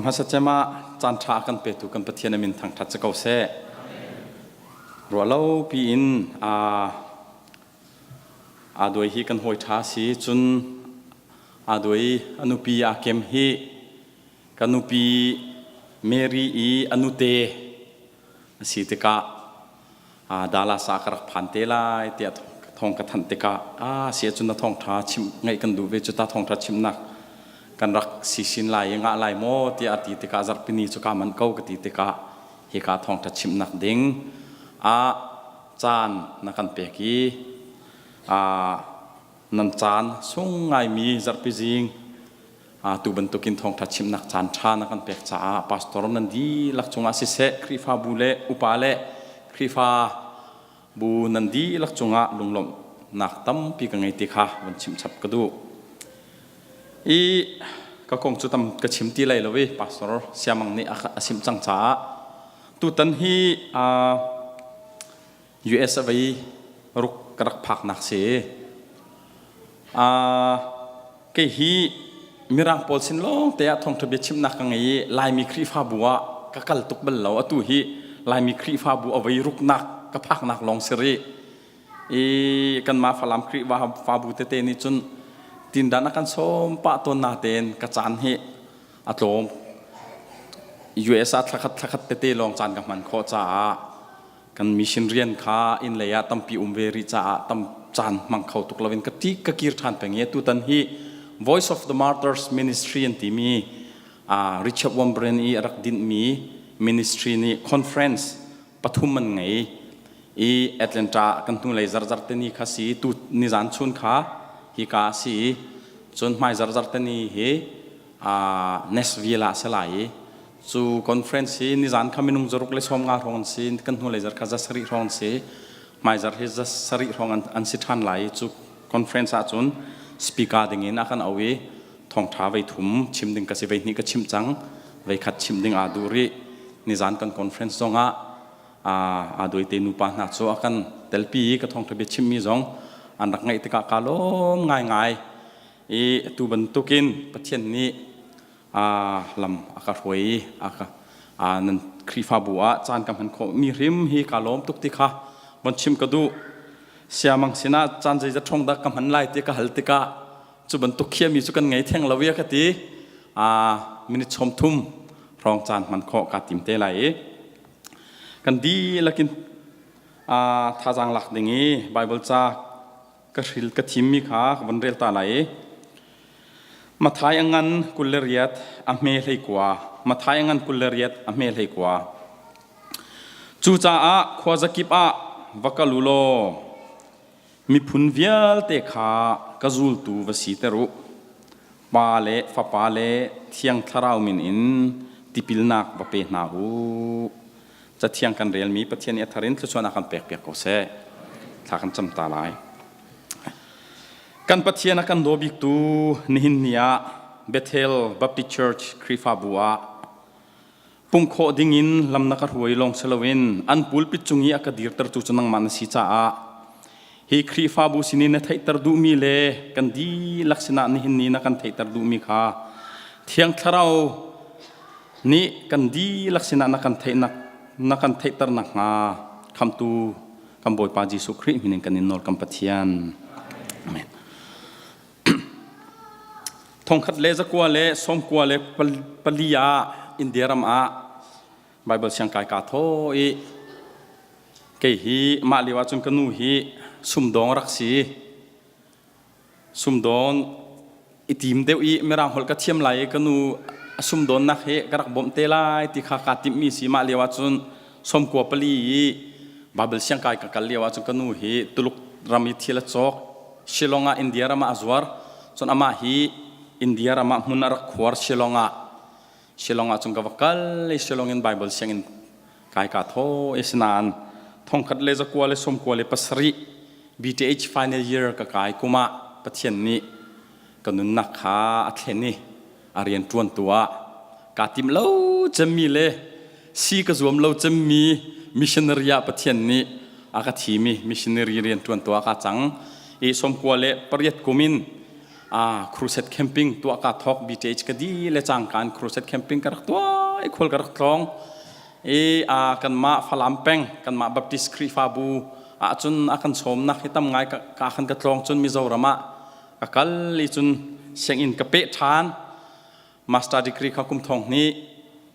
Hmasa cem ah caan ṭha a kan petu kan Pathian a min thangṭhat si ko seh. Ruahlo piin aa aa duai hi kan hawi ṭha si cun aa duai a nupi aa kem hi ka nupi Mary i a nute a si tikah Dallas ah ka rak phan te lai tiah thawng ka thanh tikah a si ahcun na thawngṭha chim ngaih kan duh ve cu ta thawngṭha chimnak kan rak si sin lai i ngah lai maw tiah a ti tikah zarhpini cu kaa manh ko ka ti tikah hika thawngṭha chimnak ding ah caan na kan pek i nan caan sung ngaimi zarhpi zing Tu bantukin thawngṭha chimnak caan ṭha na kan pek caah pastor nan dihlak cungah siseh Khrihfabu le upa le Khrihfabu nan dihlak cungah lunglawmhnak tampi ka ngei ti kha van chim chap ka duh. I ka kong cu tam ka chim ti lai lo i pastor Siamang nih a simh cang caah tutan hi US a vei ruk ka rak phaknak si. Kei hi Mirang pawl sin lawng te ah thawngṭha bia chimnak ka ngei i Laimi Khrihfabu ah ka kal tuk bal lo. Atu hi Laimi Khrihfabu a vei ruknak ka phaknak lawng si rih. I kanmah Falam Khrihfabu tete nih cun tindan a kan sawm pah tawn natein ka caan hi a tlawm. US ah thlakhat thlakhat tete lawng caan ka hman khawh caah kan mission rian kha inn lei ah tampi um ve rih caah tam caan hmang kho tuk loin ka ti ka kir ṭhan peng i tutan hi Voice of the Martyrs Ministry an timi Richard Wurmbrand i a rak dinhmi ministry nih conference pathum an ngei i Atlanta kan hnulei zarzar te ni kha si tu nizan chun kha hi ka si cun hmai zarzar te ni hi Nashville ah si lai i cu conference hi nizan kha minung zaruk le 50 hrawng an si kan hnulei zarh kha za sarih hrawng an si hmaizarh hi za sarih hrawng an si ṭhan lai i cu conference ahcun speaker ding in a kan auh i thawngṭha vei thum chim ding ka si vei hnih ka chimh cang vei khat chim ding aa duh rih nizan kan conference zongah aa duai te nupa hna cu a kan telpi i ka thawngṭha bia chimmi zong an rak ngaih tikah kaa lawm ngaingai i atu bantukin Pathian nih lam a ka hruai i a ka nan Khrihfabu ah caan ka hman khawh mi hrim hi ka lawm tuk ti kha von chim ka duh. Siamang sinah caan zeizat ṭhong dah ka hman lai ti ka hal tikah cu bantuk khiami cu kan ngei theng lo i a ka ti. Minute 30 hrawng caan hman khawh kaa tim te lai i kan dihlak in thazaang lak ding i Bible ca ka hril ka thimmi kha ka von rel ta lai i Mathai a ngan 28 a hme 19 Mathai a ngan 28 a hme 19 Cucaah khuazakip ah va kal u law miphun vialte kha ka zultu va siter u. Pa le Fapa le Thiang Thlarau min in tipilnak va pe hna u. Cathiang kan relmi Pathian nih a thar in thluachuahnak kan pekpiak ko seh. Thla kan cam ta lai. Kan Pathian a kan daw biktu nihin ni ah Bethel Baptist Church Khrihfabu ah pumh khawh dingin lam na ka hruai lawng si loin an pulpit cung i a ka dirtertu cu nangmah na si caah hi Khrihfabu sinin na theihter duhmi le kan dihlak sinah nihin ni na kan theihter duhmi kha Thiang Thlarau nih kan dihlak sinah na kan theihnak na kan theihter nakhnga khamtu kan Bawipa Jesuh Khrih min in kan in nawl kan Pathian. Amen. Thongkhat le zakua le sawmkua le pali ah India ram ah Bible siangkai ka tho i kei hi mah lio ahcun ka nu hi sumdawng rak si Sumdawn i tim deuh i Mirang holh ka thiam lai i ka nu a sumdawnnak hi ka rak bawmh te lai ti kha kaa timhmi si. Mah lio ahcun 94 i Bible siangkai ka kal lio ahcun ka nu hi Tuluk ram i thil a cawk. Shillong ah India ram ah a zuar. Cun amah hi India ram ah hmun a rak khuar Shillong ah. Shillong ah cun ka va kal i Shillong in Bible sianginn kai kaa thaw i sinain 1997 BTH final year ka kai kum ah Pathian nih ka nunnak kha a thlen i a rian ṭuantu ah kaa tim lo cemmi le si ka zuam lo cemmi missionary ah Pathian nih a ka thimi missionary rian ṭuantu ah kaa cang i 98 kum in. Crusade camping tuah ka thawk. BTH ka di le cangka in crusade camping ka rak tuah i khual ka rak tlawng i kanmah Falam peng kanmah Baptist Khrihfabu ahcun a kan sawmnak hi tam ngai ka khan ka tlawng. Cun Mizoram ah ka kal i cun sianginn ka peh ṭhan. Master degree kha kum thong hnih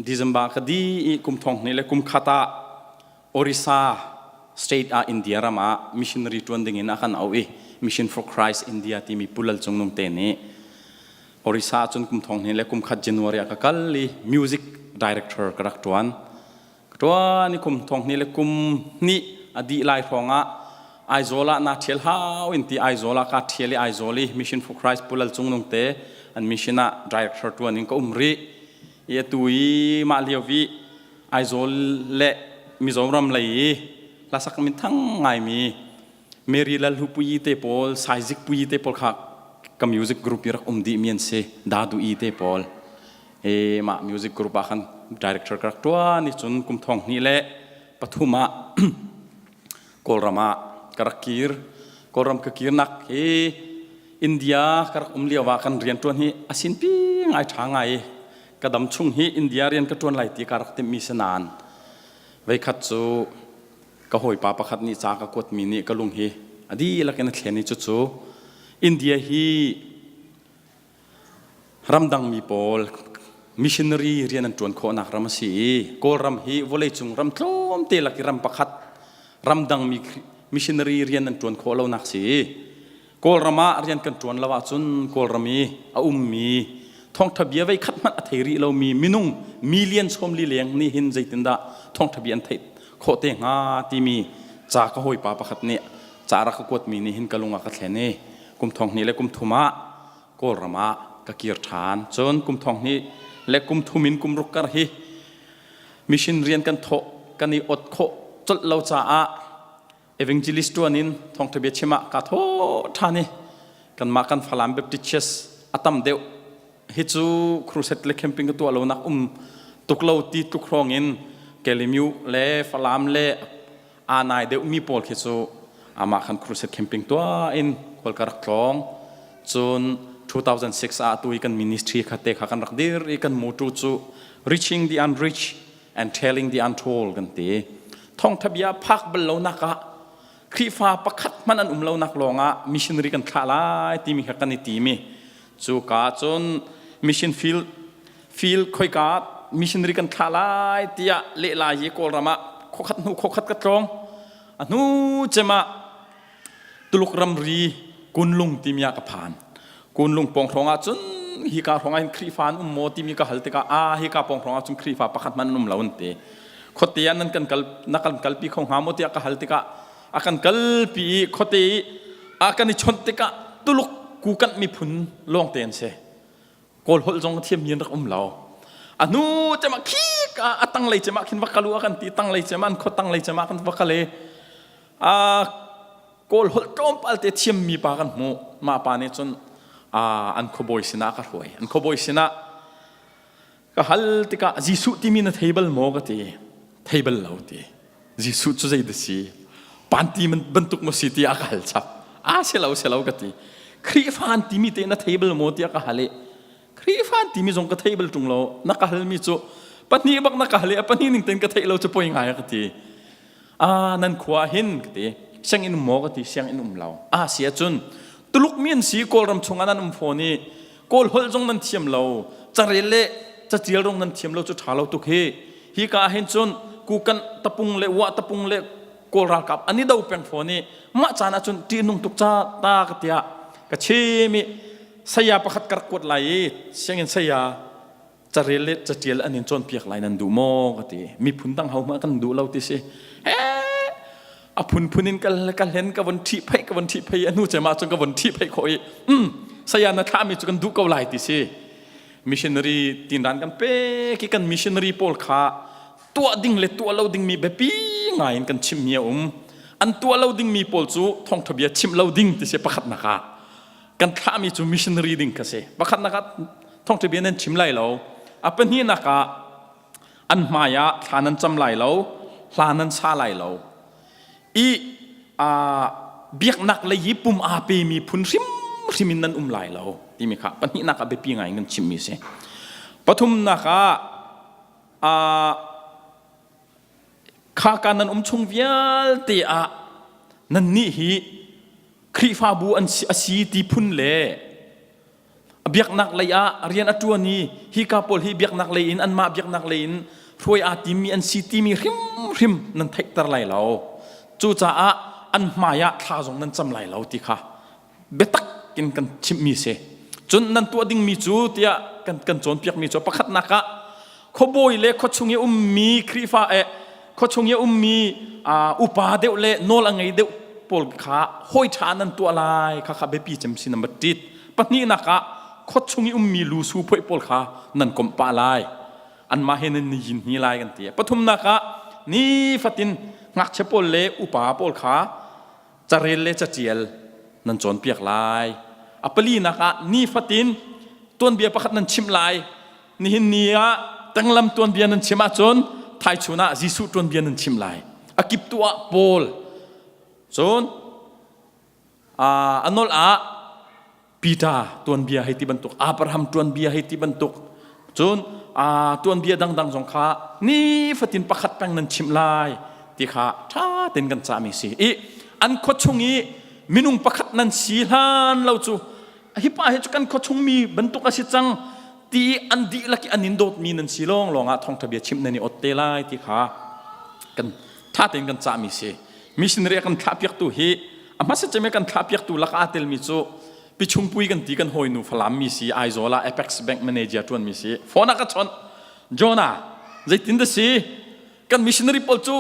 December ka di i kum thong hnih le kum khat ah Orissa state ah India ram ah missionary ṭuan ding in a kan auh i Mission for Christ India timi Pu Lal Cung Nung te nih Orissa cun kum thong hnih le kum khat January ah ka kal i music director ka rak ṭuan. Ka ṭuan i kum thong hnih le kum hnih a dih lai hrawng ah Aizawl ah naa ṭhial hau in ti Aizawl ah kaa ṭhial i Aizawl i Mission for Christ Pu Lal Cung Nung te an mission ah director ṭuan in ka um rih. I atu i mah lio i Aizawl le Mizoram lei i hlasak minthang ngaimi Mary Lalhlupuii te pawl, Saizikpuii te pawl kha ka music group i rak um dih mi an si. Dadu'i te pawl. E mah music group ah khan director ka rak ṭuan i cun kum thong hnih le pathum ah Kawlram ah ka rak kir. Kawlram ka kirnak hi India ka rak um lio ah kan rian ṭuan hi a sinpi ngai ṭha ngai i ka dam chung hi India rian ka ṭuan lai ti ka rak timhmi si nain veikhat cu ka hawipa pakhat nih ca ka kuatmi nih ka lung hi a dihlak in a thlen i cucu India hi ramdangmi pawl missionary rian an ṭuan khawhnak ram a si i Kawlram hi vawleicung ram tlawmte lak i ram pakhat ramdangmi missionary rian an ṭuan khawh lonak si i Kawlram ah rian kan ṭuan lo ahcun Kawlram i a ummi thawngṭha bia vei khat hmanh a thei rih lomi minung million 40 leng nih hin zeitindah thawngṭha bia an theih khawh te hnga timi ca ka hawipa pakhat nih ca rak ka kuatmi nih hin ka lung a ka thlen i kum thong hnih le kum thum ah Kawlram ah ka kir ṭhan. Cun kum thong hnih le kum thum in kum ruk kar hi mission rian kan thawh kan i ot khawh colh lo caah evangelist ṭuan in thawngṭha bia chim ah kaa thawh ṭhan i kanmah kan Falam Baptist Church a tam deuh hi cu crusade le camping ka tuah lonak um tuk lo ti tluk hrawng in Kelimiu le Falam le aa nai deuh mi pawl khi cu amah khan crusade camping tuah in khual ka rak tlawng. Cun 2006 ah tu i kan ministry kha te kha kan rak dir i kan motto cu reaching the unreached and telling the untold kan ti. Thawngtha bia phak bal lonak ah Khrihfa pakhat hmanh an um lonak lawngah missionary kan thlah lai timi kha kan i timi cu ka cun mission field field khoika missionary kan thlah lai tiah lehla hi Kawlram ah khokhat hnu khokhat ka tlawng. A hnu cem ah Tuluk ramri Kunlung timi ah ka phan. Kunlung pawng hrawng ah cun hika hrawng ah hin Khrihfa an um maw timi ka hal tikah a hika pawng hrawng ah cun Khrihfa pakhat hmanh an um lo an ti. Khuate ah nan kan kal na kan kalpi kho hnga maw tiah ka hal tikah a kan kalpi i khuate i a kan i chawnh tikah Tuluk kukanh miphun lawngte an si. Kawl holh zong a thiammi an rak um lo. A hnu cem ah khi a tanglei cem ah khin va kal u a kan ti. Tanglei cem ah an khua tanglei cem ah kan va kal i a Kawl holh tlawmpal te thiammi pa kan hmuh. Mah pa nih cun an khuabawi sinah ka hruai. An khuabawi sinah ka hal tikah Jesuh timi na thei bal maw ka ti. Thei bal lo ti. Jesuh cu zei dah si? Panti bantuk maw si tiah ka hal chap. A si lo si lo ka ti. Khrihfa an timi te na thei bal maw tiah ka hal i Khrihfa an timi zong ka thei bal ṭung lo. Na ka halmi cu pahnih bak na ka hal i a pahnih ning tein ka theih lo cu poi ngai ka ti. A nan khua hin ka ti. Sianginn um maw ka ti. Sianginn um lo. A si ahcun Tuluk mi an si Kawlram chungah nan um fawn i Kawl holh zong nan thiam lo. Carel le catial rong nan thiam lo cu ṭha lo tuk hi. Hi ka hin cun kukan tapung le wa tapung le Kawl ralkap an i do peng fawn i mah caan ahcun ṭihnung tuk ca ta ka tiah ka chim i saya pakhat ka rak kuat lai i sianginn saya carel le catial an in cawnpiak lai nan duh maw ka ti. Miphun dang ho hmanh kan duh lo ti si. He a phunphun in ka ka hlen ka von ṭhih phei ka von ṭhih phei a hnu cem ah cun ka von ṭhih phei khawh i um saya na thlahmi cu kan duh ko lai ti si. Missionary tinran kan pek i kan missionary pawl kha tuah ding le tuah lo dingmi biapi ngai in kan chimmi a um. An tuah lo dingmi pawl cu thawngṭha bia chimh lo ding ti si pakhatnak ah. Kan thlahmi cu missionary ding kha si. Pakhatnak ah thawngṭha bia nan chim lai lo. A pahnihnak ah an hmai ah thla nan cam lai lo, hla nan sa lai lo. I biaknak lei i pum aa pemi phun hrimhrim. hrimhrim in nan um lai lo timi kha pahnihnak ah biapi ngai in kan chimmi a si. Pathumnak ah khaka nan um chung vialte ah nannih hi Khrihfabu an si, a si ti phun le biaknak lei ah rian a ṭuan i hika pawl hi biaknak lei in anmah biaknak lei in hruai aa timmi an si timi hrimhrim nan theihter lai lo. Cucaah an hmai ah thla zong nan cam lai lo ti kha biatak in kan chimhmi si. Cun nan tuah dingmi cu tiah kan kan cawnpiakmi cu pakhatnak ah khuabawi le khuachung i ummi Khrihfa eh khuachung i ummi upa deuh le nawl a ngei deuh pawl kha hawi ṭha nan tuah lai kha kha biapi cem si number tit pahnihnak ah khuachung i ummi lusu phoih pawl kha nan komh pah lai anmah he nan ni yin hni lai kan ti pathumnak ah nifatin ngakchia pawl le upa pawl kha carel le caṭial nan cawnpiak lai. A palinak ah nifatin tuanbia pakhat nan chimh lai. Nihin ni ah tenglam tuanbia nan chim ahcun thaichun ah Jesuh tuanbia nan chim lai. A kiptu ah Paul cun a nolh ah Peter tuanbia hei ti bantuk Abraham tuanbia hei ti bantuk cun tuanbia dangdang zong kha nifatin pakhat peng nan chimh lai ti kha ṭha tein kan cahmi si i an khuachung i minung pakhat nan si hlan lo cu hi pa hi cu kan khuachung mi bantuk a si cang ti an dihlak i an in dawtmi nan si lawng lawng ah thawngṭha bia chimh nan i ot te lai ti kha kan ṭha tein kan cahmi si missionary a kan thlahpiaktu hi a hmasa cem kan thlahpiaktu lak aa telmi cu pichungpui kan ti kan hawinu Falam mi si Aizawl ah Apex Bank manager ṭuan mi si phone a ka chawnh Jonah zeitin dah si kan missionary pawl cu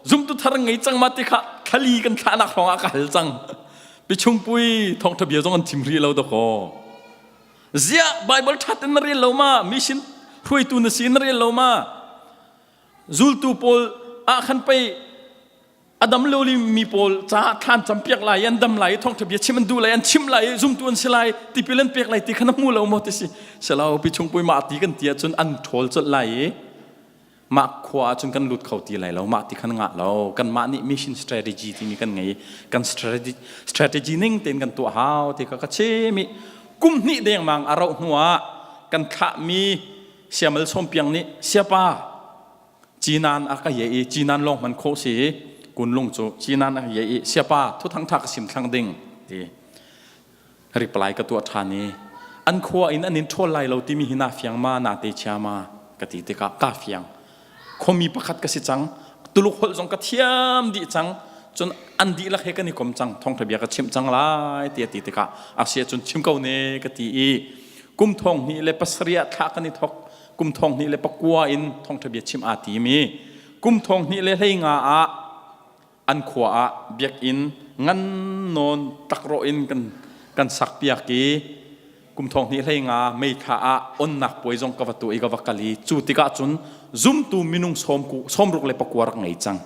zumtu thar ngei cang ma ti kha thlali kan thlahnak hrawng ah ka hal cang pichungpui thawngṭha bia zong an chim rih lo dakaw ziah Bible ṭha ten na rel lo ma mission hruaitu na si na rel lo ma zultu pawl ah khan pei a dam lo mi pawl caah thlan campiak lai an dam lai i thawngṭha bia chim an duh lai an chim lai i zumtu an si lai tipil an pek lai ti kha na hmu lo maw ti si selo pi chung pui mah ti kan ti ahcun an ṭhawl colh lai i mah khua ahcun kan lut kho ti lai lo mah ti khan ngah lo kanmah nih mission strategy timi kan ngei kan strategy strategy ning tein kan tuah hau ti kha ka chim i kum hnih dengmang a rauh hnu ah kan thlahmi siamal sawmpiang nih siapa Cinan a ka ye i cinan lawng hman khawh si i kunlung cu cinan a ye i siapa thuthang tha ka sim thlang ding ti reply ka tuah ṭhan i an khua in an in ṭhawl lai lo timi hi na fiang ma na te chia ma ka ti tikah ka fiang khuami pakhat ka si cang Tuluk holh zong ka thiam dih cang cun an dihlak he kan i kom cang thawngṭha bia ka chimh cang lai ti a ti tikah a si ahcun chim ko ne ka ti i kum thong hnih le pasarih ah thla kan i thok kum thong hnih le pakua in thawngṭha bia chim aa tim i kum thong hnih le hlei nga ah an khua ah biakinn ngan nawn tlakrawh in kan kan sak piak i kum thong hnih hlei nga mei thla ah onnak puai zong ka va tu i ka va kal i cu tikah cun zumtu minung sawm ku sawmruk le pakua rak ngei cang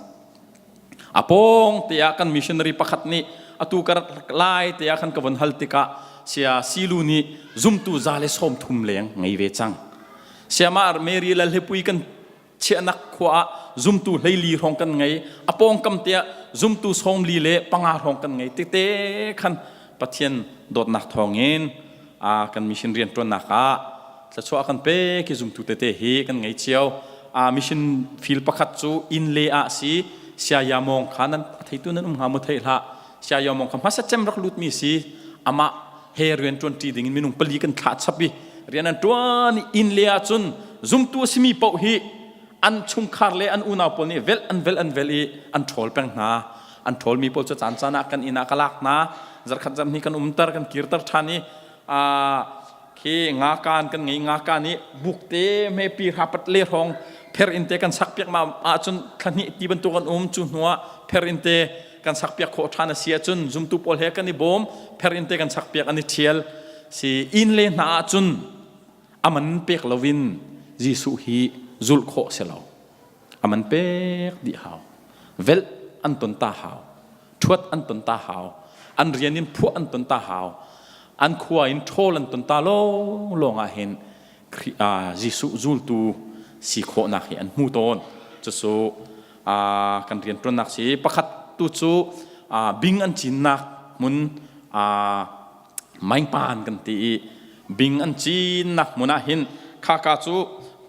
A pawng te ah kan missionary pakhat nih atu ka rak lai te ah khan ka von hal tikah sia silu nih zumtu za le sawm thum leng ngei ve cang. Siama Mary Lalhepui kan chiahnak khua ah zumtu hleili hrawng kan ngei. A pawngkam te ah zumtu sawmli le panga hrawng kan ngei tete khan Pathian dawtnak thawngin a kan mission rian ṭuannak ah thluachuah kan pek i zumtu tete hi kan ngei cio. A mission field pakhat cu inn le ah si Siaya Mawng kha nan theitu nan um hnga mu thei hlah. Siaya Mawng kha hmasa cem rak lutmi si amah he rian ṭuan ṭi ding in minung pali kan thlah chap i rian an ṭuan i inn le ah cun zumtu a simi paoh hi an chungkhar le an unau pawl nih velh an velh an velh i an ṭhawl peng hna. An ṭhawlmi pawl cu caan caan ah kan inn ah ka lak hna. Zarkhat zarhnih kan umter kan kirter ṭhan i khi ngakan kan ngei ngakan i bukte mepi hrapat le hrawng pher in te kan sak piak ma ahcun thla hnih ti bantuk an um cu hnu ah pher in te kan sak piak khawh ṭhan a si ahcun zumtu pawl he kan i bawm pher in te kan sak piak an i ṭhial si inn le hna ahcun aman pek loin Jesuh hi zulh khawh si lo aman pek dih hau velh an ton ta hau ṭhuat an ton ta hau an rian in phuah an ton ta hau an khua in ṭhawl an ton ta lawng lawng ah hin Jesuh zultu si khawhnak hi an hmu tawn cucu kan rian ṭuannak si pakhat tu cu bing an cinnak hmun. Maingpan kan ti i bing an cinnak hmun ah hin khaka cu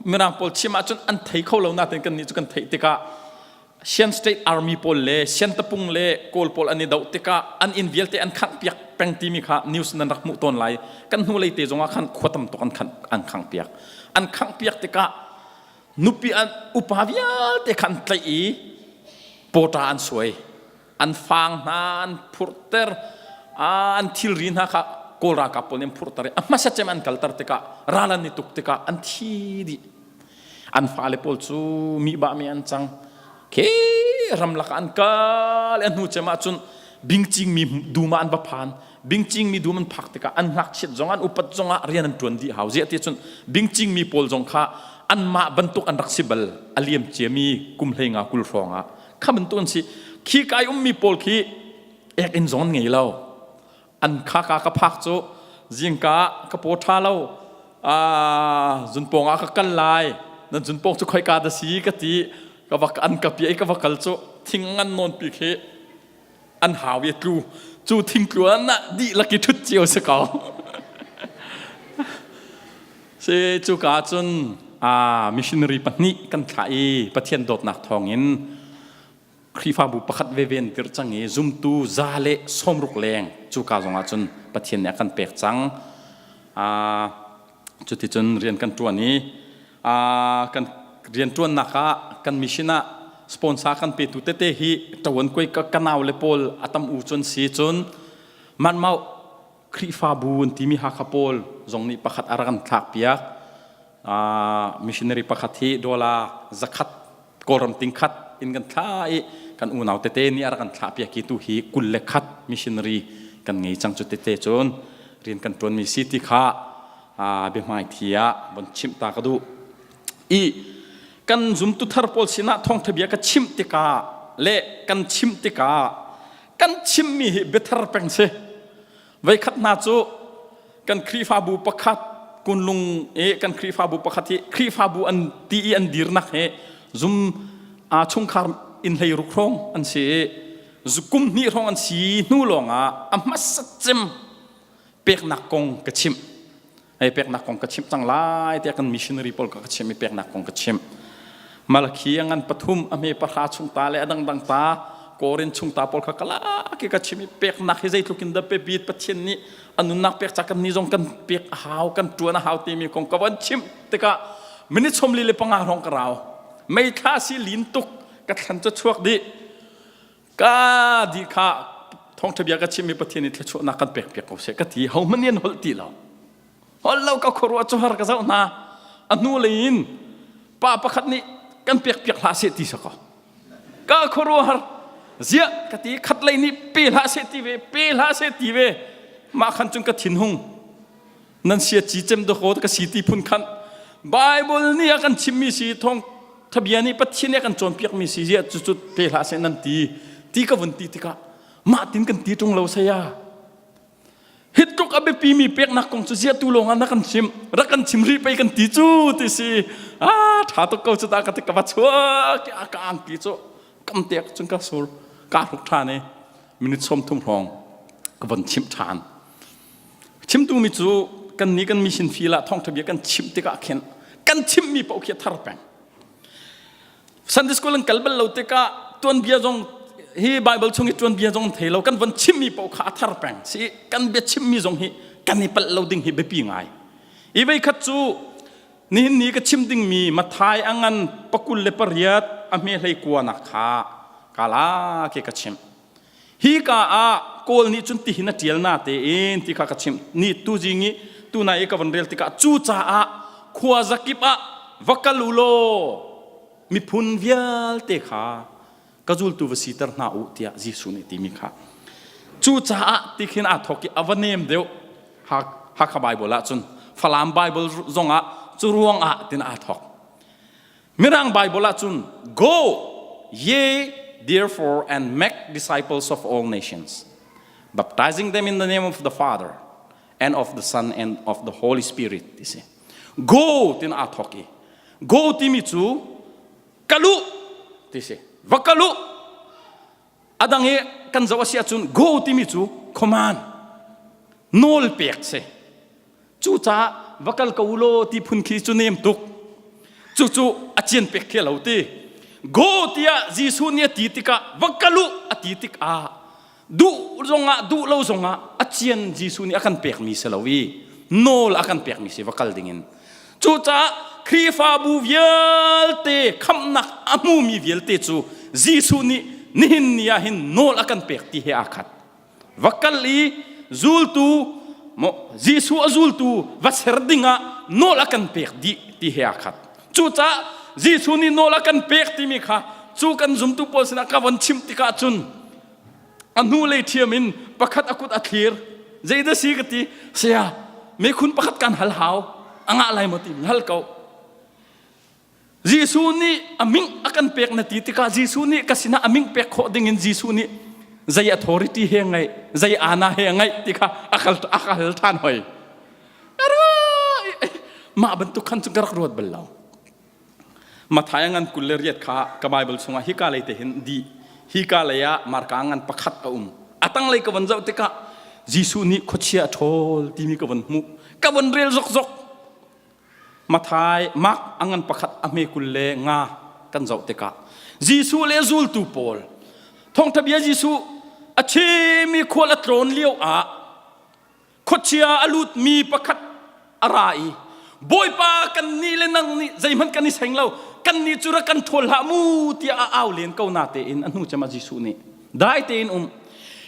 Mirang pawl chim ahcun an thei kho lo nain kan nih cu kan theih tikah Shan State Army pawl le Shan tapung le Kawl pawl an i doh tikah an inn vialte an khangh piak peng timi kha news nan rak hmuh tawn lai. Kan hnu lei te zongah khan khua tam tuk an khangh an khangh piak. An khangh piak tikah nupi an upa vialte kha an tlaih i pawṭa an suai. An fang hna an phurhter an thilri hna kha Kawl ralkap pawl nih an phurhter i a hmasa cem an kalter tikah ral an i tuk tikah an thi dih. An fale pawl cu mihbah mi an cang. Khi ramlak ah an kal i a hnu cem ahcun bingcingmi dum ah an va phan. Bingcingmi dum an phak tikah an ngakchiat zong an upat zong ah rian an ṭuan dih hau. Ziah ti cun bingcingmi pawl zong kha anmah bantuk an rak si bal a liam ciami kum hlei nga 20 hrawng ah kha bantuk an si. Khi kai ummi pawl khi ek inn zong an ngei lo. An khaka ka phak cu zingka ka paw ṭha lo zunpawng ah ka kal lai nan zunpawng cu khoika dah si ka ti ka va an ka piah i ka va kal cu thing ngan nawn pi khi an hau i tlu cu thing tlu an ah dihlak i ṭhut cio si ko si cu ka cun missionary pahnih kan thlah i Pathian dawtnak thawngin Khrihfabu pakhat veve an dirh cang i zumtu 160 leng cuka zongah cun Pathian nih a kan pek cang. Cuticun rian kan ṭuan i kan rianṭuannak ah kan mission ah sponsor kan petu tete hi ṭawan kuai ka nau le pawl a tam u cun si cun manmau Khrihfabu an timi Hakha pawl zong nih pakhat a rak kan thlak piak. Missionary pakhat hi dollar zakhat Kawlram tingkhat in kan thlah i kan unau tete nih a rak kan thlah piak i tu hi 21 missionary kan ngei cang cu tete cun rian kan ṭuanmi si ti kha biahmai thi ah von chimh ta ka duh. I kan zumtu thar pawl sinah thawngṭha bia ka chimh tikah le kan chimh tikah kan chimmi hi biathar peng si. Voikhat hna cu kan Khrihfabu pakhat kunlung i kan Khrihfabu pakhat hi Khrihfabu an ti i an dirnak hi zum chungkhar inn hlei ruk hrawng an si i kum hnih hrawng an si hnu lawngah a hmasa cem peknak kong ka chimh. Hei peknak kong ka chimh cang lai tiah kan missionary pawl ka chimh i peknak kong ka chimh. Malakhi a ngan pathum a hme pahra chung ta le a dangdang ta Korin chung ta pawl kha ka lak i ka chim i peknak hi zeitluk in dah biapit Pathian nih a nunnak pek ca kan ni zong kan pek a hau kan ṭuan a hau timi kong ka van chimh tikah minute 45 hrawng ka rau meithla si lin tuk ka thlan cu chuak dih Ka di kha thawngṭha bia ka chimmi Pathian nih thluachuahnak kan pek piak ko seh ka ti hohmanh nih an holh ti lo. Holh lo ka khuaruah cu har ka zoh hna. A hnu lei in pa pakhat nih kan pek piak hlah seh ti sakaw. Ka khuaruah har ziah ka ti khat lei nih pe hlah seh ti ve pe hlah seh ti ve mah khan cun ka thinhung nan sia ci cem dakaw ka si ti phun khan Bible nih a kan chimmi si thawng thabia nih Pathian nih a kan cawnpiakmi si ziah cucu pe hlah seh nan ti ti ka vun ti tikah mah tin kan ti ṭung lo saya hi tluk a biapi mi peknak kong cu ziah tu lawng ah na kan chim rak kan chim rih pei kan ti cu ti si ah ṭha tuk ko cu ta ka ti ka va chuak a ka angki cu kam tek cun ka sur ka hruk ṭhan i minute 30 hrawng ka von chimh ṭhan Chimtu mi cu kan nih kan mission field ah thawngṭha bia kan chimh tikah khin kan chimhmi paoh khi a thar peng. Sunday school an kal bal lo tikah tuanbia zong hi Bible chung i tuanbia zong thei lo kan von chimmi paoh kha a thar peng. Si kan bia chimmi zong hi kan i palh lo ding hi biapi ngai. I vei khat cu nihin ni ka chim dingmi Mathai a ngan 28 a hme hlei kuanak kha kala ke ka chimh. Hi ka ah Kawl nih cun tihin a ṭial na tein ti kha ka chimh. Ni tuzing i tunai i ka von rel tikah cucaah khua zakip ah va kal u law miphun vialte kha ka zultu va siter hna u tiah Jesuh nih timi kha. Cucaah ti khin aa thawk i a va nem deuh Hakha Bible ah cun Falam Bible zongah cu ruangah tin aa thawk. Mirang Bible ahcun go ye therefore and make disciples of all nations baptizing them in the name of the Father and of the Son and of the Holy Spirit ti si. Go tin aa thawk i go timi cu kalu ti si. Va kalu a dang i kan zoh a si ahcun go timi cu command. Nawl pek si. Cucaah va kal ko law ti phun khi cu nem tuk. Cucu a cian pek khi lo ti. Go tiah Jesuh nih a ti tikah va kal u a ti tikah duh zongah duh lo zongah a cian Jesuh nih a kan pekmi si lo i nawl a kan pekmi si va kal dingin. Cucaah Khrihfabu vialte khamhnak a hmumi vialte cu Jesuh nih nihin ni ah hin nawl a kan pek ti he aa khat. Va kal i zultu Jesuh a zultu va ser dingah nawl a kan pek dih ti he aa khat. Cucaah Jesuh nih nawl a kan pek timi kha cu kan zumtu pawl sinah ka von chimh tikah cun a hnulei ṭhiam in pakhat a kut a thlir. Zeidah si ka ti? Saya, mekhun pakhat kan hal hau. A ngah lai maw ti hal ko. Jesuh nih a ming a kan pek na ti tikah Jesuh nih ka sinah a ming pek khawh dingin Jesuh nih zei authority he ngeih, zei ana he ngeih ti kha a kal a ka hal ṭhan hoi. Mah bantuk khan cu ka rak ruat bal lo. Mathai ngan 28 kha ka Bible chungah hika lei te hin di hika lei ah Marka ngan pakhat a um. A tanglei ka von zoh tikah Jesuh nih khuachia a ṭhawl timi ka von hmuh. Ka von rel zokzok. Mathai Mark a ngan pakhat a hme 25 kan zoh tikah Jesuh le zultu pawl thawngṭha bia Jesuh a chim i khual a tlawn lio ah khuachia a lutmi pakhat a ra i Bawipa kannih le nang nih zeihmanh kan i seng lo kannih cu rak kan ṭhawl hlah mu tiah a au len ko na tein a hnu cem ah Jesuh nih dai tein um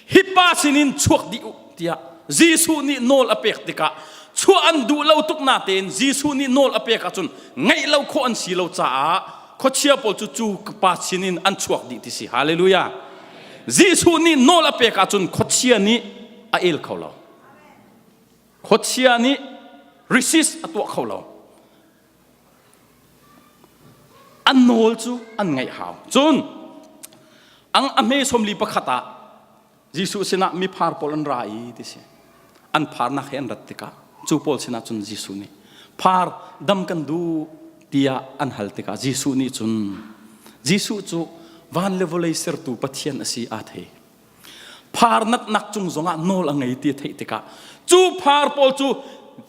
hi pa sinin chuak dih u tiah Jesuh nih nawl a pek tikah chuah an duh lo tuk na tein Jesuh nih nawl a pek ahcun ngaih lo khawh an si lo caah khuachia pawl cu cu pa sinin an chuak dih ti si hallelujah Jesuh nih nawl a pek ahcun khuachia nih a el kho lo khuachia nih resist a tuah kho lo an nawl cu an ngaih hau cun ang a hme 41 ah Jesuh sinah miphar pawl an ra i ti si an pharnak he an rat tikah cu pawl sinah cun Jesuh nih phar dam kan duh tiah an hal tikah Jesuh nih cun Jesuh cu van le vawlei sertu Pathian a si aa thei Phar natnak cung zongah nawl a ngei ti a theih tikah cu phar pawl cu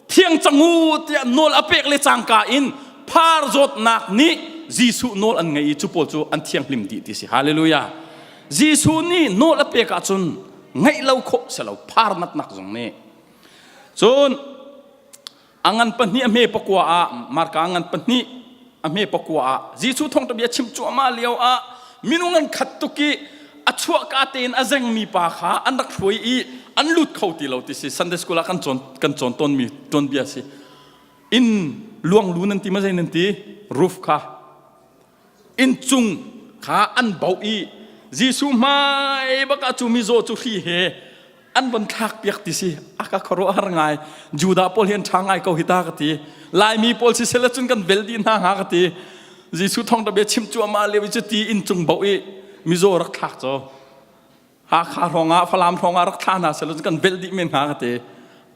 thiang cang u tiah nawl a pek le cangka in phar zawtnak nih Jesuh nawl an ngei i cu pawl cu an thianghlim dih ti si. Hallelujah. Jesuh nih nawl a pek ahcun ngaih lo khawh si lo phar natnak zong nih. Cun A ngan pahnih a hme pakua ah Marka a ngan pahnih a hme pakua ah Jesuh thawngṭha bia chim cuahmah lio ah minung an khat tuk i a chuahka tein a zengmi pa kha an rak hruai i an lut kho ti lo ti si Sunday school ah kan cawn kan cawn tawnmi tuanbia si inn luanglu nan ti ma zei nan ti roof kha inncung kha an bauh i Jesuh hmai bak ah cu mizaw cu hri he an von thlak piak ti si a ka khuaruahhar ngai Judah pawl hi an ṭha ngai ko hi ta ka ti Laimi pawl si sela cun kan vel dih hna hnga ka ti Jesuh thawngṭha bia chim cuahmah lio i cuti inncung bauh i mizaw rak thlak caw Hakha hrawng ah Falam hrawng ah rak thla hna sela cun kan velh dih men hnga ka ti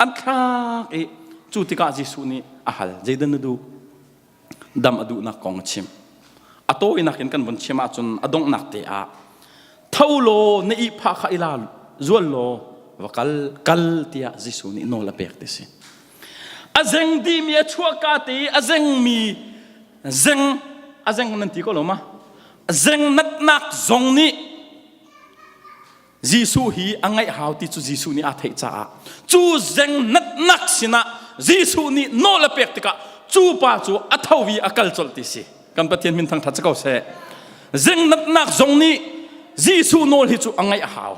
an thlak i cu tikah Jesuh nih a hal zeidah na duh dam a duhnak kong a chim. A tawinak in kan vun chim ahcun a donghnak te ah tho law na ihphah kha ila zual law va kal kal tiah Jesuh nih nawl a pek ti si. A zeng dihmi a chuahka te i a zengmi zeng a zeng nan ti ko lo ma? Zeng natnak zong nih Jesuh hi a ngaih hau ti cu Jesuh nih aa theih caah cu zeng natnak sinah Jesuh nih nawl a pek tikah cu pa cu a tho i a kal colh ti si kan Pathian min thangthat si ko seh zeng natnak zong nih Jesuh nawl hi cu a ngaih a hau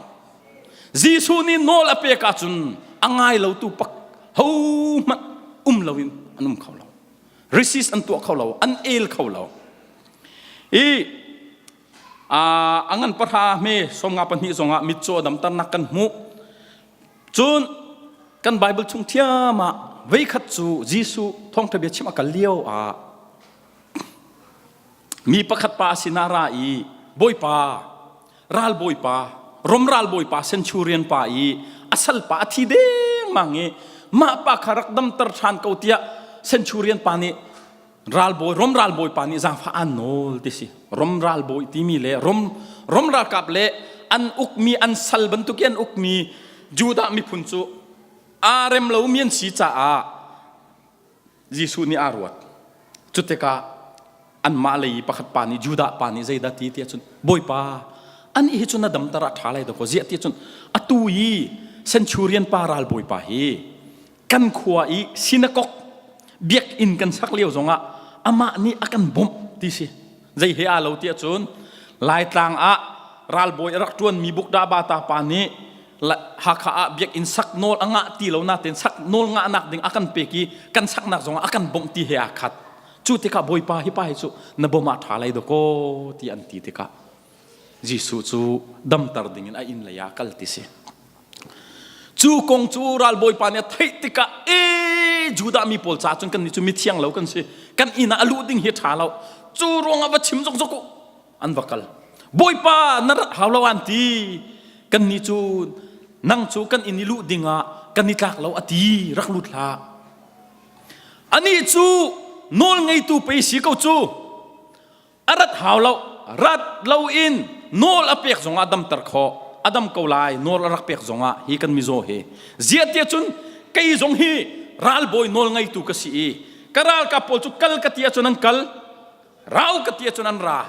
Jesuh nih nawl a pek ahcun a ngai lotu pak hohmanh um loin an um kho lo resist an tuah kho lo an el kho lo i A ngan pahra hme 52 zongah mitcaw damternak kan hmuh. Cun kan Bible chung thiam ah veikhat cu Jesuh thawngṭha bia chim a kal lio ah mi pakhat pa sinah ra i Bawipa ralbawipa Rom ralbawipa centurion pa i a salpa a thi dengmang i mah pa kha rak damter ṭhan ko tiah centurion pa nih ralbawi Rom ralbawi pa nih zaangfah aan nawl ti si Rom ralbawi timi le Rom Rom ralkap le an ukmi an sal bantuk i an ukmi Judah miphun cu Aa rem lomi an si caah Jesuh nih aa ruat. Cu tikah anmah lei i pakhat pa nih Judah pa nih zeidah ti tiah cun Bawipa anih hi cu na damter ah ṭha lai dakaw ziah tiah cun atu i centurion pa ralbawipa hi kan khua i sinakok biakinn kan sak lio zongah amah nih a kan bawmh ti si zei he aa lo tiah cun Laitlang ah ralbawi a rak ṭuanmi Bukda Bata pa nih Hakha ah biakinn sak nawl a ngah ti lo nain sak nawl ngahnak ding a kan pek i kan saknak zongah a kan bawmh ti he aa khat. Cu tikah Bawipa hi pa hi cu na bawm ah ṭha lai dakaw ti an ti tikah Jesuh cu damter dingin a inn lei ah kal ti si. Cu kong cu ralbawipa nih a theih tikah e Judah mi pawl caah cun kannih cu mithiang lo kan si. Kan inn ah a luh ding hi ṭha lo. Cu ruangah va chim zokzok u. An va kal. Bawipa na rat hau lo an ti. Kannih cu nang cu kan inn i luh dingah kan i tlak lo a ti rak lut hlah. Anih cu nawl ngeitu pei si ko cu. A rat hau lo. Rat loin nawl a pek zongah damter khawh. A dam ko lai nawl a rak pek zongah hi kan mizaw hi. Ziah tiah cun kei zong hi ralbawi nawl ngeitu ka si i ka ralkap pawl cu kal ka ti ahcun an kal rau ka ti ahcun an ra.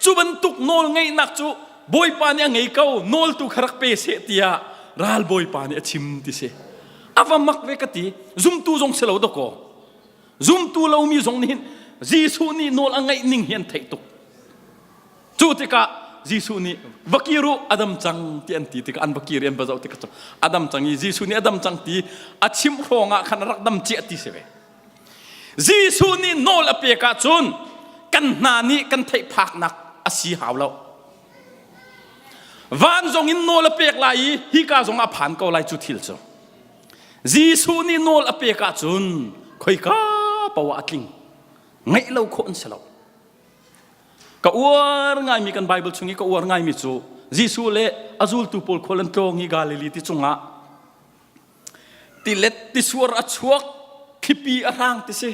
Cu bantuk nawl ngeihnak cu Bawipa nih a ngei ko nawl tu kha rak pe seh tiah ralbawipa nih a chim ti si. A va mak ve ka ti. Zumtu zong si lo dawkaw. Zumtu lomi zong nih hin Jesuh nih nawl a ngeih ning hi an theih tuk. Cu tikah Jesuh nih va kir u a dam cang ti an ti tikah an va kir i an va zoh tikah a dam cang i Jesuh nih a dam cang ti a chimh hrawng ah khan a rak dam ciah ti si ve. Jesuh nih nawl a pek ahcun kan hna nih kan theih phaknak a si hau lo. Van zong in nawl a pek lai i hika zong ah phan ko lai cu thil cu. Jesuh nih nawl a pek ahcun khoika poah a tling. Ngaih lo khawh an si lo. Ka uar ngaimi kan Bible chung i ka uar ngaimi cu Jesuh le a zultu pawl khual an tlawng i Galilee ti cungah tilet tisuar a chuak thlipi a hrang ti si.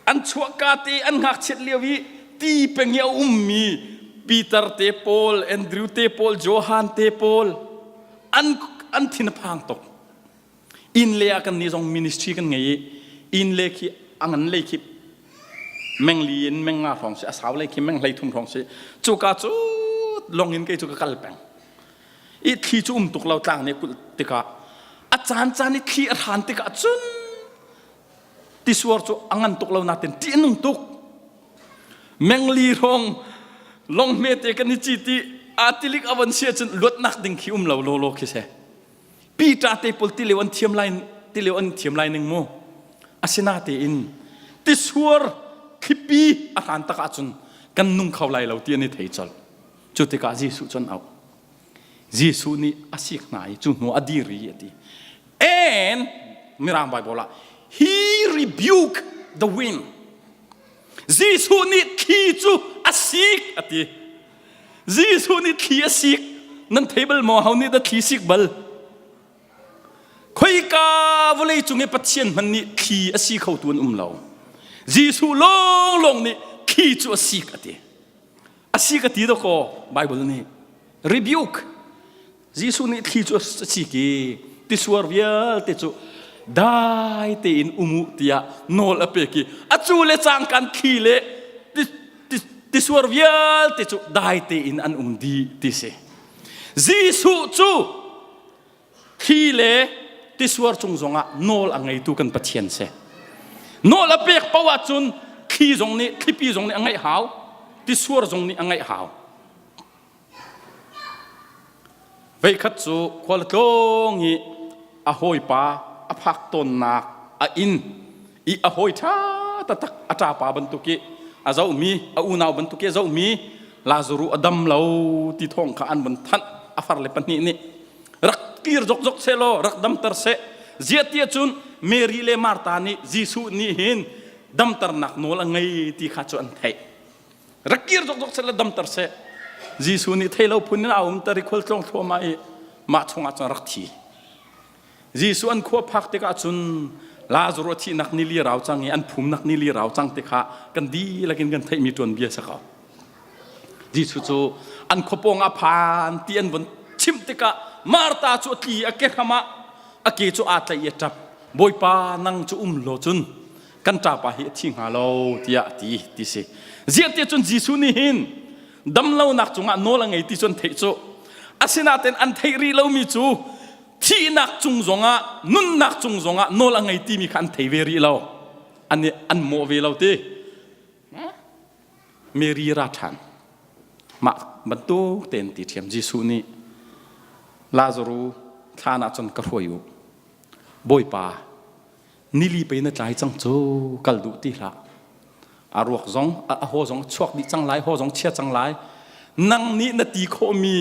An chuahka te an ngakchiat lio i ti peng i a ummi Peter te pawl, Andrew te pawl, Johan te pawl an an thin a phang tuk. Inn le ah kan nih zong ministry kan ngei i inn le khi a ngan lei khi mengli in mengnga hrawng si a sau lei khi meng 13 hrawng si cuka cu long in kei cu ka kal peng i thli cu um tuk lo tlang nih kulh tikah a caan caan i thli a hran tikah cun tisuar cu a ngan tuk lo natin ṭih a nung tuk mengli hrawng long hmete kan i cit i a tilik a von si ahcun luatnak ding khi um lo lawlaw khi si Peter te pawl tilio an thiam lai tilio an thiam lai ning mu asinatein tisuar thlipi a hran tak ahcun kan nung kho lai lo ti an i thei colh cu tikah Jesuh cu an auh Jesuh nih a sik hna i cu hnu a dir i a ti and Mirang Bible ah he rebuked the wind Jesuh nih thli cu a sik a ti Jesuh nih thli a sik nan thei bal maw ho nih dah thli sik bal khoika vawlei cung i Pathian hmanh nih thli a si kho tu an um lo Jesuh lawnglawng nih thli cu a sik a ti A si ka ti dawkaw Bible nih rebuke Jesuh nih thli cu a sik i tisuar vialte cu dai tein um u tiah nawl a pek i a cu le cangkan thli le tisuar vialte cu dai tein an um dih ti si. Jesuh cu Thli le tisuar cung zongah nawl a ngeitu kan Pathian si. Nawl a pek paoh ahcun thli zong nih thlipi zong nih a ngaih hau, tisuar zong nih a ngaih hau. Veikhat cu khual a tlawng i a hawipa a phak tawnnak a inn i a hawi ṭha taktak a ṭapa bantuk i a zohmi a unau bantuk i a zohmi Lazaruh a dam lo ti thawng kha an vun thanh a farle pahnih nih rak kir zokzok seh law rak damter seh ziah tiah cun Mary le Martha nih Jesuh nih hin damternak nawl a ngei ti kha cu an theih rak kir zokzok seh law damter seh Jesuh nih thei lo phun in a umter i khualtlawng thluahmah i mah chungah cun rak thi Jesuh an khua phak tikah cun Lazarus a thihnak ni li rau cang i an phumnak ni li rau cang ti kha kan dihlak in kan theihmi tuanbia si ko. Jesuh cu an khua pawng ah phan ti an vun chimh tikah Martha cu a tli a ke hram ah. A ke cu aa tlaih i a ṭap. Bawipa nang cu um law cun kan ṭapa hi a thi hnga lo tiah a ti ti si. Ziah tiah cun Jesuh nih hin damlonak cungah nawl a ngei ti cu an theih cu. Asinain an theih rih lomi cu thihnak cung zongah nunnak cung zongah nawl a ngei timi kha an thei ve rih lo. An an mawh ve lo ti. Mary ra ṭhan. Mah bantuk tein ti ṭhiam Jesuh nih Lazaru thlan ah cun ka hruai u. Bawipa, nili pei na tlai cang cu kal duh ti hlah. A ruak zong a haw zong chuak dih cang lai, haw zong chia cang lai. Nang nih na ti khawhmi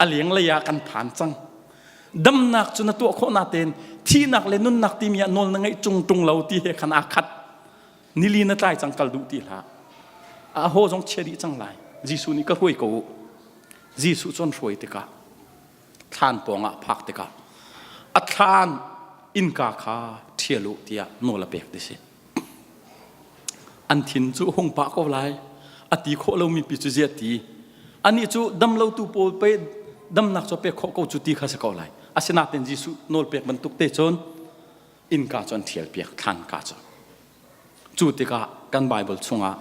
a lenglei ah kan phan cang. Damnak cu na tuah khawh natein thihnak le nunnak timi ah nawl na ngeih ṭung ṭung lo ti he khan aa khat. Nili na tlai cang kal duh ti hlah. A haw zong chia dih cang lai. Jesuh nih ka hruai ko u. Jesuh cu an hruai tikah thlan pawngah phak tikah a thlan innka kha ṭhial u tiah nawl a pek ti si. An thin cu hung pah ko lai. A ti khawh lomi pi cu ziah ti. Anih cu damlotu pawl pe damnak cu pek khawh ko cu ti kha si ko lai. Asinain Jesuh nawl pek bantuk te cun innka cu an ṭhial piak thlanka cu. Cu tikah kan Baibal chungah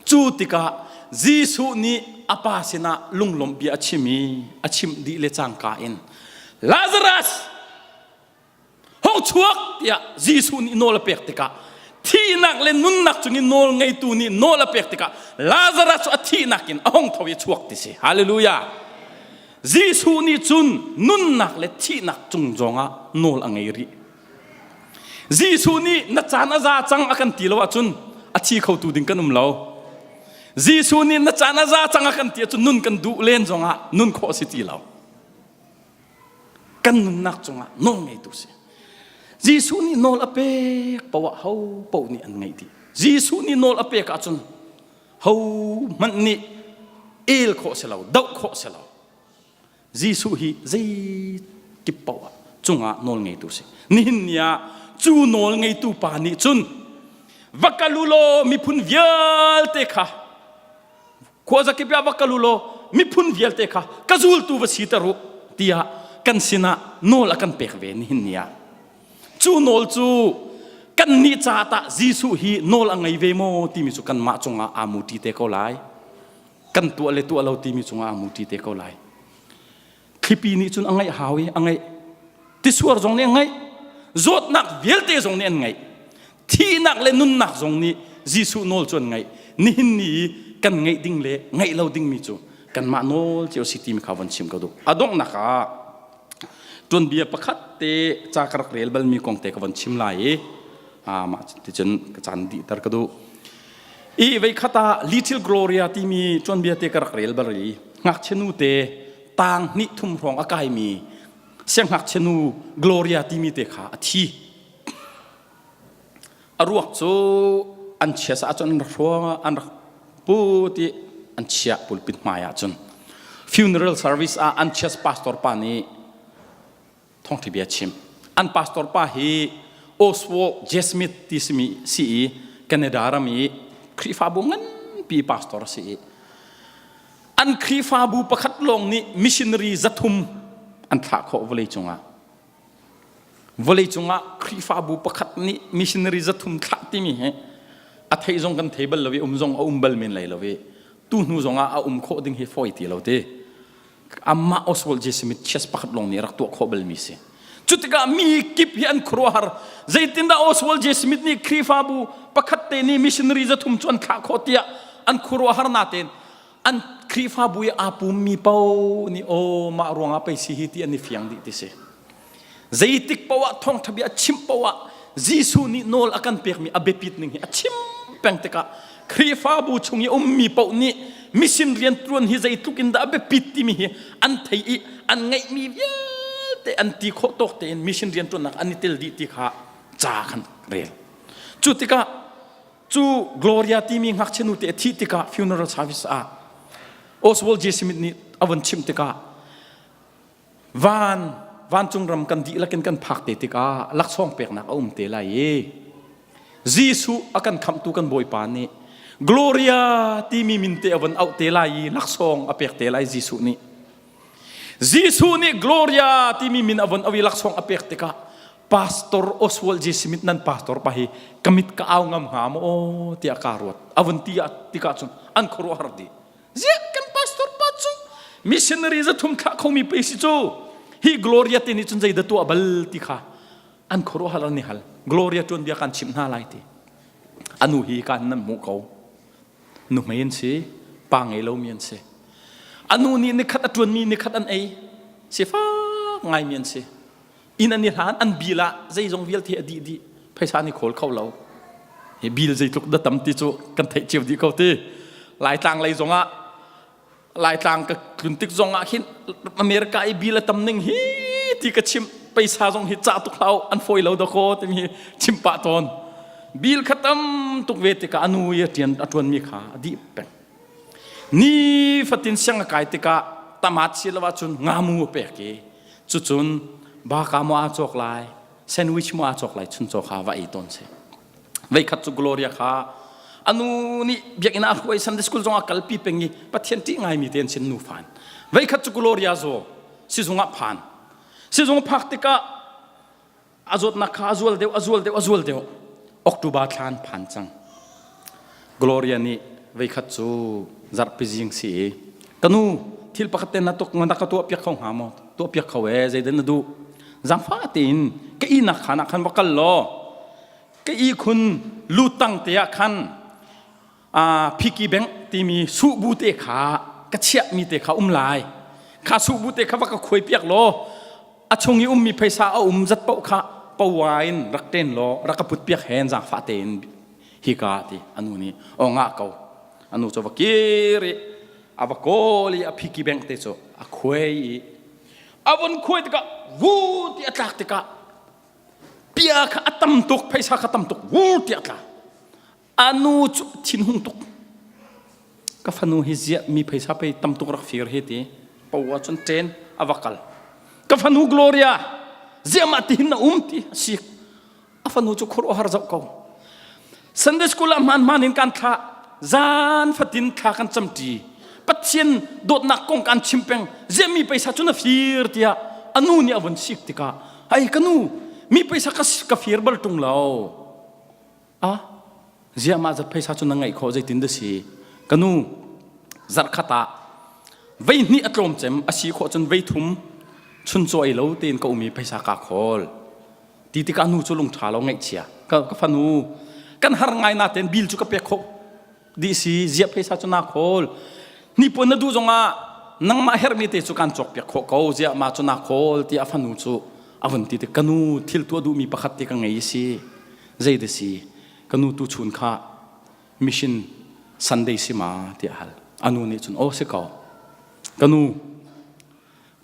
cu tikah Jesuh nih a pa sinah lunglawmh bia a chim i a chimh dih le cangka in Lazarus hung chuak tiah Jesuh nih nawl a pek tikah thihnak le nunnak cungin nawl ngeitu nih nawl a pek tikah Lazarus cu a thihnak in a hung tho i chuak ti si. Hallelujah. Jesuh nih cun nunnak le thihnak cung zongah nawl a ngei rih. Jesuh nih na caan a za cang a kan ti lo ahcun a thi khotu ding kan um lo. Jesuh nih na caan a za cang a kan ti ahcun nun kan duh len zongah nun khawh a si ti lo. Kan nunnak cungah nawl ngeitu si. Jesuh nih nawl a pek poah ho paoh nih an ngeih dih. Jesuh nih nawl a pek ahcun ho hmanh nih el khawh si lo, doh khawh si lo. Jesuh hi zeikip paoh ah cungah nawl ngeitu si. Nihin ni ah cu nawl ngeitu pa nih cun va kal u law miphun vialte kha khuazakip ah va kal u law miphun vialte kha ka zultu va siter u tiah kan sinah nawl a kan pek ve nihin ni ah. Cu nawl cu kannih ca tah Jesuh hi nawl a ngei ve maw timi cu kanmah cungah aa muṭi te ko lai. Kan tuah le tuah lo timi cungah aa muṭi te ko lai. Thlipi nih cun a ngaih hau i a ngaih. Tisuar zong nih a ngaih. Zawtnak vialte zong nih an ngaih. Thihnak le nunnak zong nih Jesuh nawl cu an ngaih. Nihin ni i kan ngaih ding le ngaih lo dingmi cu kanmah nawl cio si timi kha von chim ka duh. A donghnak ah tuanbia pakhat te ca ka rak rel balmi kong te ka von chim lai i mah ticun ka caan dihter ka duh. I veikhat ah Little Gloria timi tuanbia te ka rak rel bal i ngakchia nu te tang hnih thum hrawng a kaimi siangngakchia nu Gloria timi te kha a thi. A ruak cu an chia sa ahcun an rak hruang an rak put i an chiah pulpit hmai ahcun funeral service ah an chias pastor pa nih thawngṭha bia chim. An pastor pa hi Oswald J. Smith ti simi si i Canada ram i Khrihfabu nganpi pastor a si i an Khrihfabu pakhat lawng nih missionary 300 an thlah khawh vawlei cungah. Vawlei cungah Khrihfabu pakhat nih missionary 300 thlah timi hi a theih zong kan thei bal lo i um zong a um bal men lai lo i tu hnu zongah a um khawh ding hi fawi ti lo ti. Amah Oswald J. Smith chess pakhat lawng nih rak tuah khawh balmi si. Cu tikah mi kip hi an khuaruahhar. Zeitindah Oswald J. Smith nih Khrihfabu pakhat te nih missionary 300 cu an thlah khawh tiah an khuaruahhar natein an Khrihfabu i aa pummi paoh nih aw mah ruangah pei si hi ti an i fiang dih ti si. Zeitik paoh ah thawngṭha bia a chimh paoh ah Jesuh nih nawl a kan pekmi a biapit ning hi a chim peng tikah Khrihfabu chung i ummi paoh nih mission rianṭuan hi zeitluk in dah a biapit timi hi an thei i an ngeihmi vialte an ti khawh tawk tein mission rianṭuannak an i tel dih ti kha ca khan rel. Cu tikah cu Gloria timi ngakchia nu te a thih tikah funeral service ah Oswald J. Smith nih a vun chimh tikah van vancung ram kan dihlak in kan phak te tikah laksawng peknak a um te lai i Jesuh a kan khamhtu kan Bawipa nih Gloria timi min te a von auh te lai i laksawng a pek te lai Jesuh nih Jesuh nih Gloria timi min a von auh i laksawng a pek tikah. Pastor Oswald J. Smith nan pastor pa hi ka mit ka au ngam hnga maw tiah kaa ruat. A vun ti ah tikah cun an khuaruahhar dih. Ziah kan pastor pa cu missionary zathum thlah khomi pei si cu hi Gloria te nih cun zeidah tuah bal ti kha an khuaruahhar an i hal. Gloria tuan bia kan chimh hna lai ti. Anu hi kan nan hmuh ko. Nuhmei an si, pa ngei lomi an si. Anu nih nikhat a ṭuanmi nikhat an ei. Sifak ngaimi an si. Inn an i hlan an bil ah zeizong vialte a dih dih phaisa an i khawl kho lo. Hi bil zeitluk da tam ti cu kan theih cio dih ko ti. Laitlang lei zongah Laitlang ka tlun tik zongah khin America i bil a tam ning hi ti ka chim paisa zong hi cah tuk hlau an fawi lo dakaw timi chim pah tawn. Bil kha tam tuk ve tikah a nu i a ṭian a ṭuanmi kha a dih peng. Ni fatin siang a kai tikah tamat si lo ahcun ngamu a pek i cucun baka maw aa cawk lai sandwich maw aa cawk lai chuncaw kha va ei tawn si. Veikhat cu Gloria kha anu nih biakinn ah hruai Sunday school zong ah kalpi peng i Pathian ṭih ngaimi te an sin nu fan. Veikhat cu Gloria zaw sizung ah phan. Sizung phak tikah a zawtnak kha a zual deuh a zual deuh a zual deuh October thla an phan cang Gloria nih veikhat cu zarhpi zing si i ka nu thil pakhat te na tuk na ka tuah piak kho hnga maw tuah piak kho e zeidah na duh zaangfah tein ka ihnak khaan ah khan va kal law ka ihkhun lu tang te ah khan phiki bank timi suhbu te kha ka chiahmi te kha um lai kha suhbu te kha va ka khuai piak law a chung i ummi phaisa a um zat paoh kha pawa in rak ṭen law rak ka put piak hen zaangfah tein hika ti anu nih o ngah ko anu cu va kir i a va kawl i a phiki bank te cu a khuai i a vun khuai tikah vu ti a tlak tikah pia kha a tam tuk phaisa kha tam tuk vu ti a tla Anu cu thinhung tuk. Ka fanu hi ziah mi phaisa pei tam tuk rak fir hi ti. Pawa cun ṭen a va kal. Ka fanu Gloria ziah mah tihin na um ti a sik. A fanu cu khuaruahhar zoh ko. Sunday school ah hmaan in kan thlah. Zan fatin thla kan camṭi. Pathian dawtnak kong kan chim peng. Ziah mi paisa cu na fir tiah anu nih a vun sik tikah ai ka nu mi paisa ka, ka fir bal ṭung lo. A ziah mah zat phaisa cu na ngeih khawh zeitin dah si? Ka nu zarhkhat ah vei hnih a tlawm cem a si khawh cun vei thum chuncaw ei lo tein ka um i phaisa kaa khawl. Ti tikah nu cu lungṭha lo ngaihchia. Ka, ka fanu kan har ngai natein bil cu ka pek khawh dih si ziah phaisa cu naa khawl. Hnipuan na duh zongah nangmah herhmi te cu kan cawkpiak khawh ko ziah mah cu naa khawl ti a fanu cu a vun ti tik ka nu thil tuah duhmi pakhat te ka ngei si. Zei dah si ka nu tuchun kha mission Sunday si ma tiah a hal. A nu nih cun aw si ko. Ka nu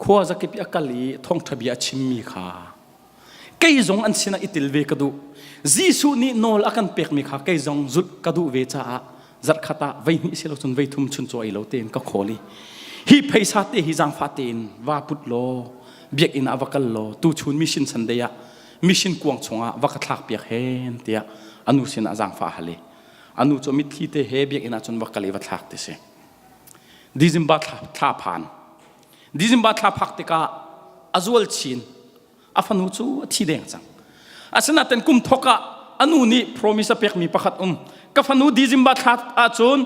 khua zakip i a kal i thawngṭha bia a chimmi kha kei zong an sinah i tel ve ka duh. Jesuh nih nawl a kan pekmi kha kei zong zulh ka duh ve caah zarhkhat ah voihnih si lo cun voithum chuncaw ei lo tein ka khawl i hi phaisa te hi zaangfah tein va put law biakinn ah va kal law tuchun mission Sunday ah mission kuang chungah va ka thlak piak hen tiah anu sinah zaangfah hal i anu cu mitthli te he biakinn ah cun va kal i va thlak ti si December thla, thla phan December thla phak tikah a zual chin a fanu cu a thi deng cang asinain kum thok ah anu nih promise a pekmi pakhat um ka fanu December thla ahcun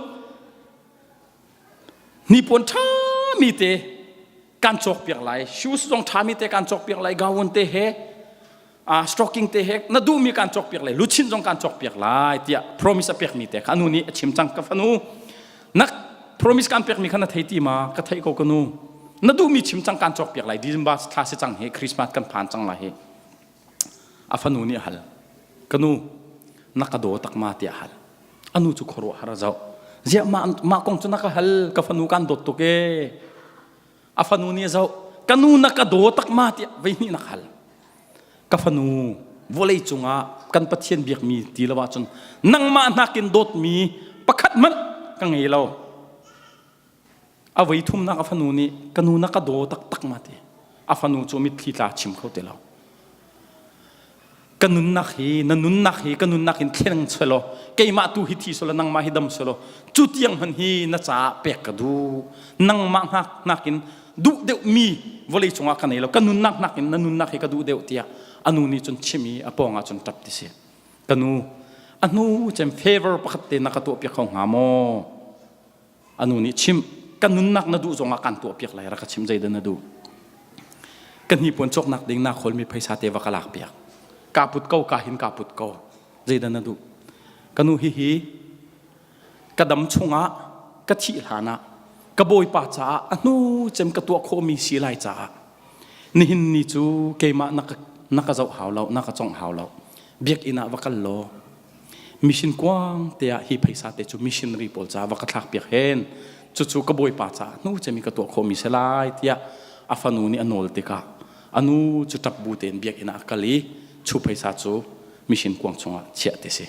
hnipuan ṭhami te kan cawkpiak lai shoes zong ṭhami te kan cawkpiak lai gown te he uh, stocking te he na duhmi kan cawkpiak lai luchin zong kan cawkpiak lai tiah promise a pekmi te kha anu nih a chim cang ka fanu na promise kan pekmi kha na thei ti ma ka theih ko ka nu na duhmi chim cang kan cawkpiak lai December thla si cang hi Christmas kan phan cang lai hi a fanu nih a hal ka nu na ka daw tak ma tiah a hal anu cu khuaruahhar a zoh ziah mah mah kong cu na ka hal ka fanu kan dawt tuk e a fanu nih a zoh ka nu na ka daw tak ma tiah vei hnih na ka hal ka fanu vawlei cungah kan Pathian biakmi ti lo ahcun nangmah nakin dawtmi pakhat hmanh ka ngei lo a voi thumnak a fanu nih ka nu na ka daw taktak ma ti a fanu cu mitthli tla chim kho ti lo ka nunnak hi na nunnak hi ka nunnak in thleng selaw keimah tu hi thi selaw nangmah hi dam selaw cu tiang hman hi na caah pek ka duh nangmah hngak nakin duh deuh mi vawlei cungah ka nei lo ka nunnak nakin na nunnak hi ka duh deuh tiah A nu nih cun chim i a pawng ah cun ṭap ti si. Ka nu, a hnu cem favor pakhat te na ka tuah piak kho hnga maw? A nu nih chim, ka nunnak na duh zongah kan tuah piak lai rak ka chim zeidah na duh? Ka hnipuan cawknak ding na khawlmi phaisa te va ka lak piak. Ka put ko, ka hin ka put ko. Zeidah na duh? Ka nu hihi ka dam chungah ka thih hlanah ka bawipa caah a hnu cem ka tuah khawhmi si lai caah nihin ni cu keimah na ka, na ka zoh hau lo na ka congh hau lo biakinn ah va kal law mission kuang te ah hi phaisa te cu missionary pawl caah va ka thlak piak hen cucu ka bawipa caah hnu cem i ka tuah khawhmi si lai tiah a fanu nih a nawl tikah a nu cu ṭap bu tein biakinn ah a kal i chu phaisa cu mission kuang chungah chiah ti si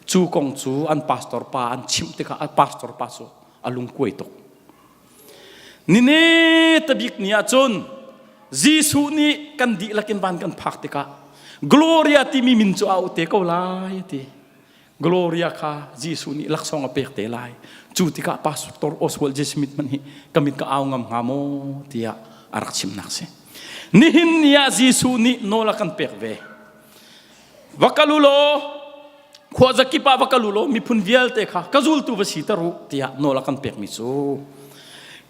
Cu kong cu an pastor pa an chimh tikah a pastor pa cu a lungkuai tuk. Nine tabik ni ahcun Jesuh nih kan dihlak in van kan phak tikah Gloria timi min cu a auh te ko lai a ti. Gloria kha Jesuh nih laksawng a pek te lai. Cu tikah Pastor Oswald J. Smith hmanh hi ka mit ka au ngam hnga maw tiah a rak chimnak si. Nihin ni ah Jesuh nih nawl a kan pek ve. Va kal u law khua zakip ah va kal u law miphun vialte kha ka zultu va siter u tiah nawl a kan pekmi cu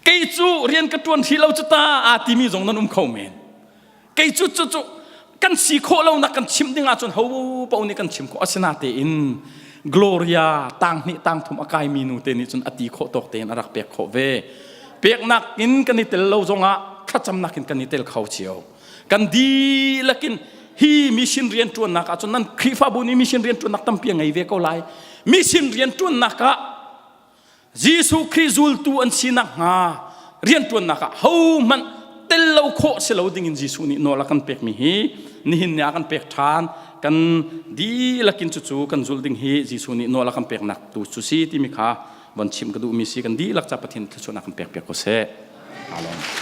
kei cu rian ka ṭuan hrih lo cu ta aa timi zong nan um kho men. Kei cu cu cu kan si khawh lonak kan chim ding ahcun ho paoh nih kan chim khawh asinatein Gloria tang hnih tang thum a kaimi nu te nih cun a ti khawh tawk tein a rak pek khawh ve. Peknak in kan i tel lo zongah thlacamnak in kan i tel kho cio. Kan dihlak in hi mission rianṭuannak ahcun nan Khrihfabu nih mission rianṭuannak tampi a ngei ve ko lai. Mission rianṭuannak ah Jesuh Khrih zultu an si nakhnga rianṭuannak ah hohmanh tel lo khawh si lo dingin Jesuh nih nawl a kan pekmi hi nihin ni ah kan pek ṭhan kan dihlak in cucu kan zulh ding hi Jesuh nih nawl a kan peknak tu cu si timi kha von chim ka duhmi si kan dihlak ca Pathian thluachuahnak kan pek piak ko seh. Amen.